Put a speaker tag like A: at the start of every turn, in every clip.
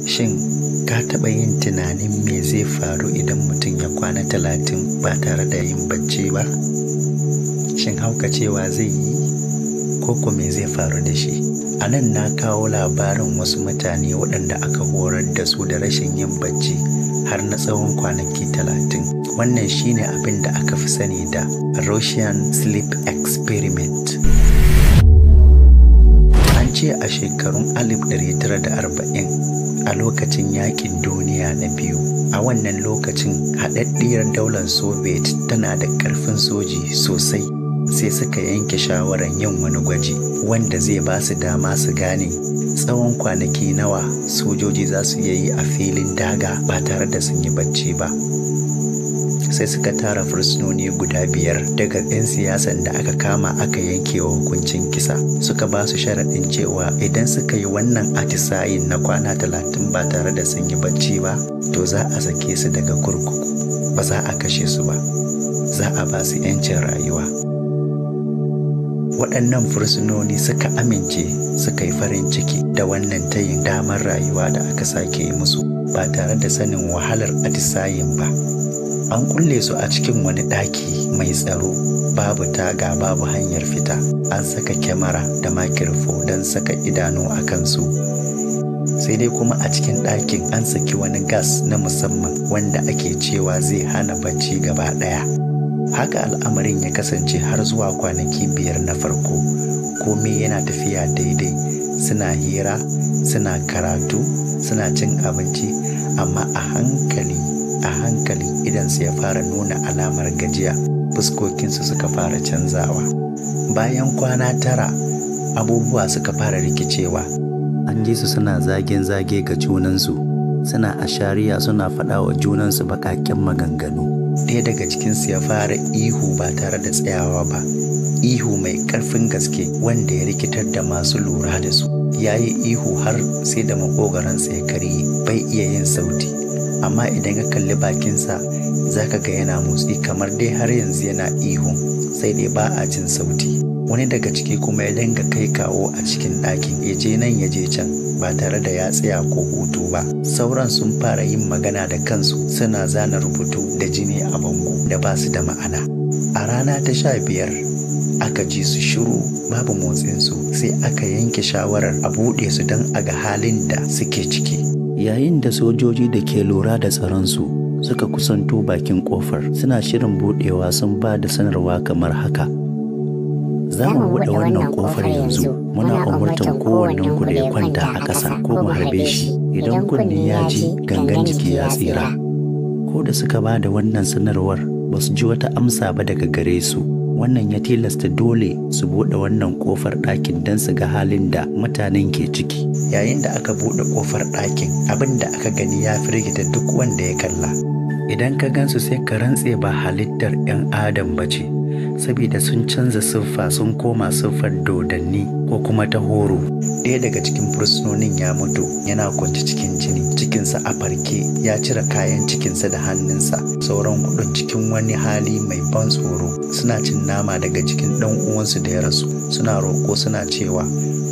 A: Shin ka taɓa yin tunanin me zai faru idan mutum ya kwana 30 ba tare da yin bacci ba? Shin haukacewa zai yi ko ko me zai faru da shi? A nan na kawo labarin wasu mutane waɗanda aka horar da su da rashin yin bacci har na tsawon kwanaki 30. Wannan shine abin da aka fi sani da Russian Sleep Experiment. An ce a shekarun 1940 a lokacin yakin duniya na biyu, a wannan lokacin haɗaɗɗiyar daular Soviet tana da ƙarfin soji sosai, sai suka yanke shawarar yin wani gwaji wanda zai ba su dama su gane tsawon kwanaki nawa sojoji za su iya yi a filin daga ba tare da sun yi bacci ba. Sai suka tara fursunoni guda 5 daga 'yan siyasan da aka kama aka yanke wa hukuncin kisa. Suka ba su sharaɗin cewa idan suka yi wannan atisayin na kwana 30 ba tare da sun yi bacci ba, to za a sake su daga kurkuku, ba za a kashe su ba, za a ba su 'yancin rayuwa. Waɗannan fursunoni suka amince, suka yi farin ciki da wannan tayin damar rayuwa da aka sake yi musu ba tare da sanin wahalar atisayin ba. An kulle su a cikin wani ɗaki mai tsaro, babu taga, babu hanyar fita. An saka kyamara da makirfo don saka idanu a kansu. Sai dai kuma a cikin ɗakin an saki wani gas na musamman wanda ake cewa zai hana bacci gaba ɗaya. Haka al'amarin ya kasance har zuwa kwanaki 5 na farko. Komai yana tafiya daidai, suna hira, suna karatu, suna cin abinci, amma a hankali a hankali idansu ya fara nuna alamar gajiya, fuskokinsu suka fara canzawa. Bayan kwana 9 abubuwa suka fara rikicewa. An ji su suna zage-zage ga junansu, suna ashariya, suna faɗa wa junansu baƙaƙen maganganu. Ɗaya daga cikinsu ya fara ihu ba tare da tsayawa ba, ihu mai ƙarfin gaske wanda ya rikitar da masu lura da su. Ya yi ihu har sai da maƙogwaronsa ya karye, bai iya yin sauti. Amma idan ka kalli bakinsa za ka ga yana motsi kamar dai har yanzu yana ihu, sai dai ba a jin sauti. Wani daga ciki kuma ya dinga kai kawo a cikin ɗakin, ya je nan ya je can ba tare da ya tsaya ko hutu ba. Sauran sun fara yin magana da kansu, suna zana rubutu da jini a bango da ba su da ma'ana. A rana ta 15 aka ji su shiru, babu motsinsu, sai aka yanke shawarar a buɗe su don a ga halin da suke ciki. Yayin da sojoji da ke lura da tsaronsu suka kusanto bakin kofar, suna shirin buɗewa, sun ba da sanarwa kamar haka: Za mu buɗe wannan kofar yanzu, muna umurtan kowannenku da ya kwanta a ƙasa ko mu harbe shi. Idan kunne ya ji, gangan jiki ya tsira. Ko da suka ba da wannan sanarwar, ba su ji wata amsa ba daga gare su. Wannan ya tilasta dole su buɗe wannan kofar ɗakin don su ga halin da mutanen ke ciki. Yayin da aka buɗe kofar ɗakin, abin da aka gani ya firgita duk wanda ya kalla. Idan ka gansu sai ka rantse ba halittar 'yan adam ba ce, saboda sun canza siffa, sun koma siffar dodanni ko kuma ta horo. Ɗaya daga cikin fursunonin ya mutu, yana kwance cikin jini, cikinsa a farke, ya cire kayan cikinsa da hannunsa. Sauran 4 cikin wani hali mai ban tsoro, suna cin nama daga jikin ɗan uwansu da ya rasu, suna roƙo suna cewa,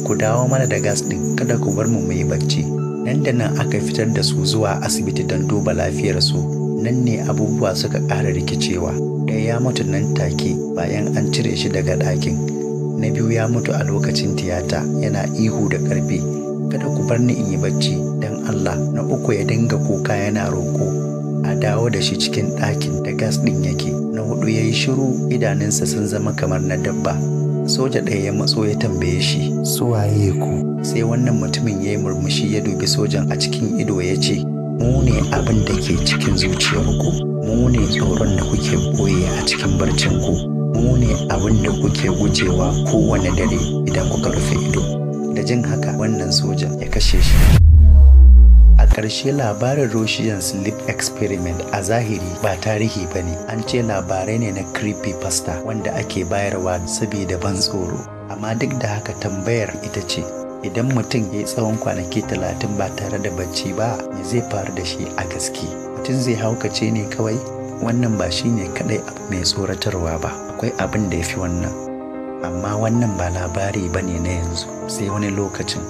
A: ku dawo mana da gas ɗin, kada ku bar mu yi bacci. Nan da nan aka fitar da su zuwa asibiti don duba lafiyarsu. Nan ne abubuwa suka ƙara rikicewa. Ɗaya ya mutu nan take bayan an cire shi daga ɗakin. Na biyu ya mutu a lokacin tiyata, yana ihu da ƙarfi, kada ku bar ni in yi bacci don Allah. Na uku ya dinga kuka yana roƙo a dawo da shi cikin ɗakin da gas ɗin yake. Na 4 ya yi shiru, idanunsa sun zama kamar na dabba. Soja ɗaya ya matso ya tambaye shi, su waye ku? Sai wannan mutumin ya yi murmushi, ya dubi sojan a cikin ido ya ce, mu ne abin da ke cikin zuciyarku, mu ne tsoron da kuke ɓoye a cikin barcinku, mu ne abin da kuke gujewa kowane dare idan kuka rufe ido. Da jin haka wannan sojan ya kashe shi. A ƙarshe labarin Russian Sleep Experiment a zahiri ba tarihi ba ne, an ce labarai ne na creepypasta wanda ake bayarwa saboda ban tsoro. Amma duk da haka tambayar ita ce, idan mutum ya yi tsawon kwanaki 30 ba tare da bacci ba, me zai faru da shi a gaske? Mutum zai haukace ne kawai? Wannan ba shi ne kaɗai abu mai tsoratarwa ba, akwai abin da ya fi wannan. Amma wannan ba labari ba ne na yanzu, sai wani lokacin.